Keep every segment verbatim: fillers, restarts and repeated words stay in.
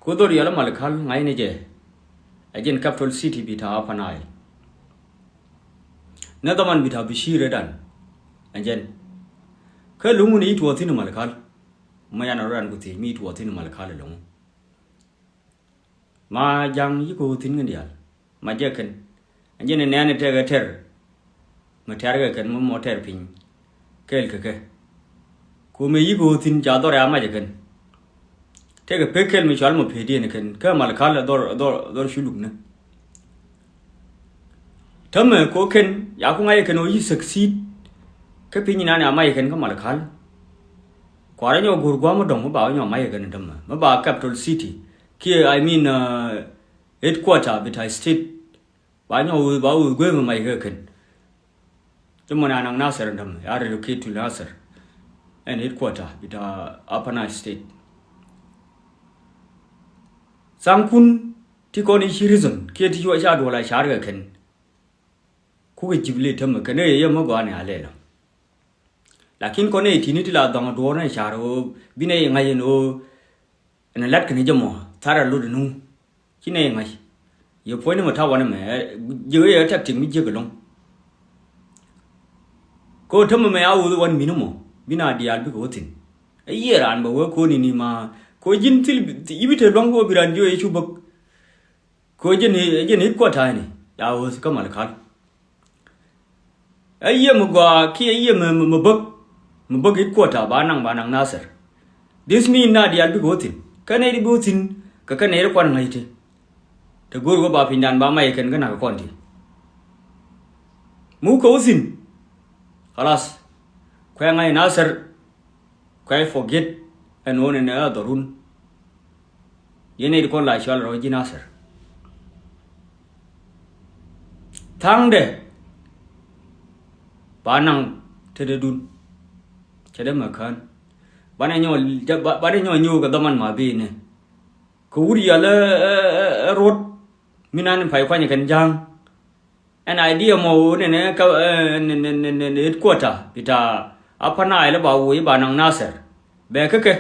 Ku dhɔr yɛl Malakal ŋa̱cni jɛ. Ɛ jɛn capital city bi ta̱a̱ Upper Nile. Ni dhaman bi ta̱a̱ Bashir ɛ dan. Ɛ jɛn. Kä lo̱ŋ ni tuɔɔk thi̱n Malakal. Ma yan rɔ dan ku thiec mi tuɔɔk thi̱n Malakal lo̱ŋ. Ma ja̱ŋ yi ko̱o̱k thi̱n ŋäni diaal. Ma jɛ kɛn. Ɛ jɛn ɛ nɛɛni tɛkɛ tɛr. Mi tɛ̈rkɛ kɛn mi mɔ tɛr piny kɛɛl kɛ kɛ. Ku mëë yik ɣöö thi̱n ca dhɔr ɛ a mac ɛ kɛn. Tëëkɛ pek kɛl mi cɔal mɔ pek diɛn ɛ kɛn kä Malakal ɛ dhɔr, ɛ dhɔr, ɛ dhɔr cu luk ni. Tämɛ ko kɛn ya ku ŋa̱c ɛ kɛn ɣöö yi succeed. Kä piny inan ɛ a mac ɛ kɛn kä Malakal. Kuarɛ nyɔ go̱o̱r gua̱a̱m mi dɔ̱ŋ mi ba wä nyɔ mac ɛ kɛn tämɛ mi ba capital city kiɛ, I mean, uh, headquarter bita state. Ba nyɔ wee, ba wee guee mi mac kɛ kɛn. Cɛ mɔn anaŋ Nasir ɛn tämɛ, ya relocate to Nasir. Ɛn headquarter bita Upper Nile State. Tha̱a̱ŋkun ti kɔn i̱ ci reason kiɛ ti ci wä ca duɔl a car kɛ kɛn. Kukɛ jip lɛ tämɛ kɛn ɛ yɛ mi gɔaa ni a lɛl ɔ. Lakin kɔn ɛ ti̱ni ti la dhɔŋ duɔ̱ɔ̱r ni car ɣöö bi nɛ i̱ ŋa̱c ɛn ɣöö ɛn lat kɛn jɛ mɔ thar a lot ɛn ɣöö ci nɛ i̱ ŋa̱c. Yɛ puɔ̱ny ni mɔ ta̱a̱ wanɛ mɛ ji̱ ɣöö yɛ tactic mi jiäk ɛlɔ̱ŋ. Kɛ ɣöö tämɛ mɛ a ɣöö wan mi̱n mɔ bi na diaal bikɛ wä thi̱n. Ɛ yiëë raan bɛ wee ko̱n ini ma kɛ ɣöö ji̱n thil i̱ bi te lua̱ŋ kɛ ɣöö bi raan jiö yɛ cu bäk. Kɛ ɣöö jɛn i̱, jɛn i̱ kuɔt ta̱a̱ni ya ɣöö kä Malakal. Ɛ yiëë mi gɔaa kiɛ yiëë mi, mi, mi bäk. Mi bäk i̱ kuɔt ta̱a̱ ba naŋ, ba naŋ Nasir. This mean na diaal bikɛ wä thi̱n. Kä nɛy di bi wä thi̱n kɛ kä nɛy di kuan ŋa̱c ti. Te go̱o̱r wä ba pinydan ba mac ɛ kɛn kä nak kɔn ti. Mi wä kɛ wä thi̱n. Khalas. Kuɛ ŋa̱c Nasir. Kuɛ forget ɛn ɣöö nɛnɛ ɛ dhɔrun. Yɛn nɛy ti kɔn la cual rɔ ji̱ Nasir. Tha̱a̱ŋdɛ ba naŋ tetdädun. Cɛ dee mɛ kään banɛ nyɔ, ba, banɛ nyɔ nyuuk kɛ dhaman ma bi ni. Kɛ wut yal ɛ, ɛ, ɛ, ɛ ruɔt mi nan pay kuany kɛn ja̱a̱ŋ. Ɛn idea mɔ ɣöö nɛnɛ kä, eh, nɛ, nɛ, nɛ, nɛ, nɛ headquarter bita Upper Nile ba woc ba naŋ Nasir. Bɛ kä kɛ.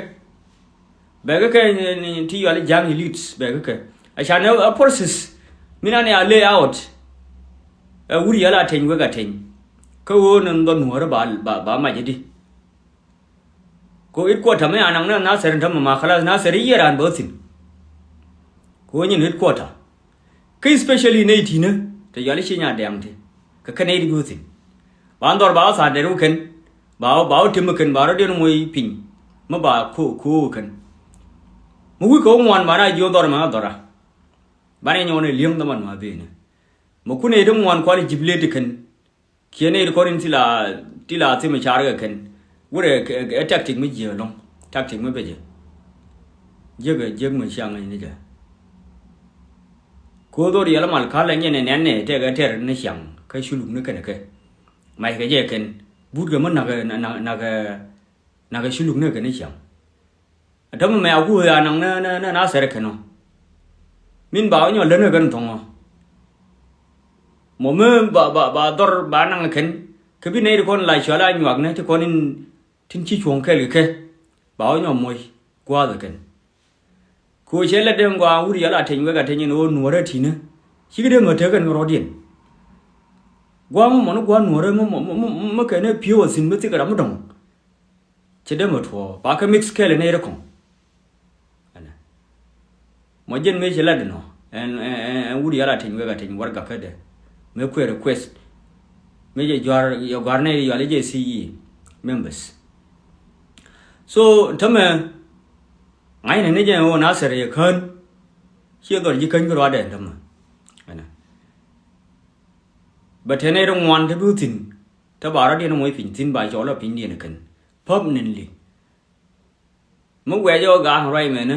Bɛ kä kɛ, nɛ, nɛ, ti yual ja̱a̱ŋ elites bɛ kä kɛ. A ca nɛ a forces mi nan ya lay out. Ɛ wut yal a teny wek a teny. Kä ɣöö nɛ dhɔn nuɔ̱ɔ̱rä ba, ba, ba mac di. Ko headquarter mi a naŋ ni Nasir in tämɛ ma khalas Nasir i̱ yiëë raan bä thi̱n. Ko nyin headquarter. Kä especially nɛy ti̱nä te yɔal i̱ ci nya dɛɛŋ ti kɛ kɛn nɛy ti bi wä thi̱n. Ba dhɔr ba wä tha̱a̱r dɛr wä kɛn ba wä, ba wä tim wä kɛn ba rɔ diɛn moc piny. Mi ba ko, ko wä kɛn. Mi wi̱i̱ kɛ wä ŋuan ba na jiö dhɔr mɛ ŋa dhɔra. Banɛ nyɔn ɛ li̱eŋ dhaman ma benɛ. Mi kun nɛy ti ŋuan kual i̱ ji̱p lëë ti kɛn. Kiɛ nɛy ti kɔn in ti la, ti la thimɛ car kɛ kɛn. Wurɛ kɛ, kɛ, kɛ tactic mi jiɛ lɔŋ. Tactic mi bɛ jɛ. Jiäk ɛ jiäk mi ciaŋ ni jɛ. Ko̱o̱th ɣöö riɛl mal kal ɛ nyɛn ɛ nɛn nɛ tɛk ɛ tɛr ni ciaŋ kä culuk ni kɛn kɛ. Mac kɛ jɛ kɛn. But kɛ mi nak, nak, nak, nak ɛ culuk ni kɛn ni ciaŋ. Ɛ tämɛ mɛ a ku ɣöö ya naŋ nä, nä, nä, nä Nasir kɛn ɔ. Min ba wä nyɔ lät ni kɛn thɔŋ ɔ. Mɔ mi ba, ba, ba dhɔr ba naŋ kɛn. Kä bi nɛy ti kɔn la cual a nyuak ni ti kɔn in tin ci cuɔ̱ŋ kɛɛl kɛ kɛ. Ba wä nyɔ moc gua̱a̱th kɛn. Kɛ ɣöö cɛ lät den gɔaa wut yɛl a teny wek a teny in ɣöö nuɔ̱ɔ̱rä ti̱nä. Cikɛ dee mä tek kɛn kɛ rɔ̱diɛn. Gua̱a̱ mɔ mɔ ni gua̱a̱ nuɔ̱ɔ̱rä mɔ, mɔ, mɔ, mɔ, mɔ kɛn ɛ pi̱ew a thi̱n mi thikɛ ram mi dɔ̱ŋ. Cɛ dee mɛ tuɔɔk ba kɛ mix kɛɛl nɛy rɛ kɔŋ. Ɛnɛ. Mɔ jɛn mëë cɛ lat inɔ ɛn, ɛn, ɛn, ɛn wut yal a teny wek a teny warɛga kädɛ. Mëë kuɛ request. Mëë jɛ juar, jɛ guar nɛy yal jɛ C E members. So tämɛ ŋa̱cnɛ ni jɛ ɣöö Nasir yɛ kään. Ciɛ dhɔr ji̱ käny kɛ ruaadɛ tämɛ. Ɛnɛ. Bɛ te nɛy rɛ ŋuan te bi wä thi̱n. Te ba rɔ̱diɛn moc piny thi̱n ba cɔl ɔ pinydiɛn kɛn. Permanently. Mi wɛc ɔ ga̱a̱ŋ ruac mɛnɛ.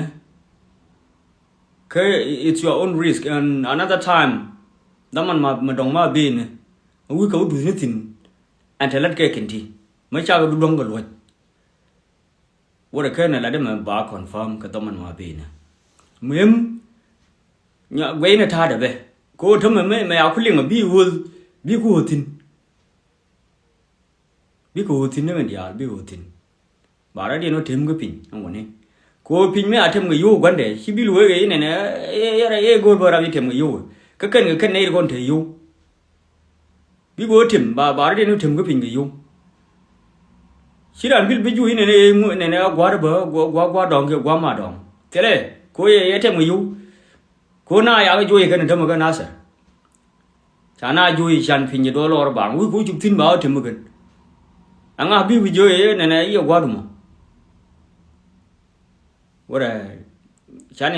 Kä it's your own risk and another time. Dhaman ma, ma dɔ̱ŋ ma benɛ. Wi̱i̱ kɛ wä duth ni thi̱n. Ɛn te lat kɛ kɛn ti. Mi cakɛ bi luäŋ kɛ luɔ̱c. Wurɛ ken a lat mɛ ba confirm kɛ dhaman ma benɛ. Muhim. Nya guɛy ni ta̱a̱dɛ bɛ. Ko tämɛ mɛ, mɛ a ku liŋ a bi ɣöth, bi ku ɣöth thi̱n. Bikɛ ɣöö thi̱n ni mɛ diaal, bikɛ ɣöö thi̱n. Ba rɔ̱diɛn ɣöö tëmkɛ piny ɛn wä ni. Kɛ ɣöö piny mi a tɛm kɛ yio̱w gua̱ndɛ ci bil wee kɛ i̱ nɛnɛ. Yɛrɛ yɛ go̱o̱r bä rap i̱ tɛm kɛ yio̱w. Kä kɛn kɛ kɛn nɛy ti kɔn te yio̱w. Bi kɛ ɣöö tɛm ba ba rɔ diɛn i̱ tɛm kä piny kɛ yio̱w. Ci ran bil bi juuc i̱ nɛnɛ i̱ ŋu nɛnɛ a gua̱r bä gua̱ gua̱ dɔ̱ŋ kiɛ gua̱ ma dɔ̱ŋ. Thilɛ kɛ ɣöö yɛ yɛ tɛm kɛ yio̱w. Kɛ ɣöö na yakä juɔc kɛn tämɛ kä Nathir. Ca na juɔc can piny jɛ duɔl lɔr baŋ wi̱i̱ ku cuk thi̱n ba wä tɛm kɛn. Ɛŋa bi wi̱i̱ jiɔc i̱ nɛnɛ i̱ yɛ gua̱r dumɔ. Wärɛ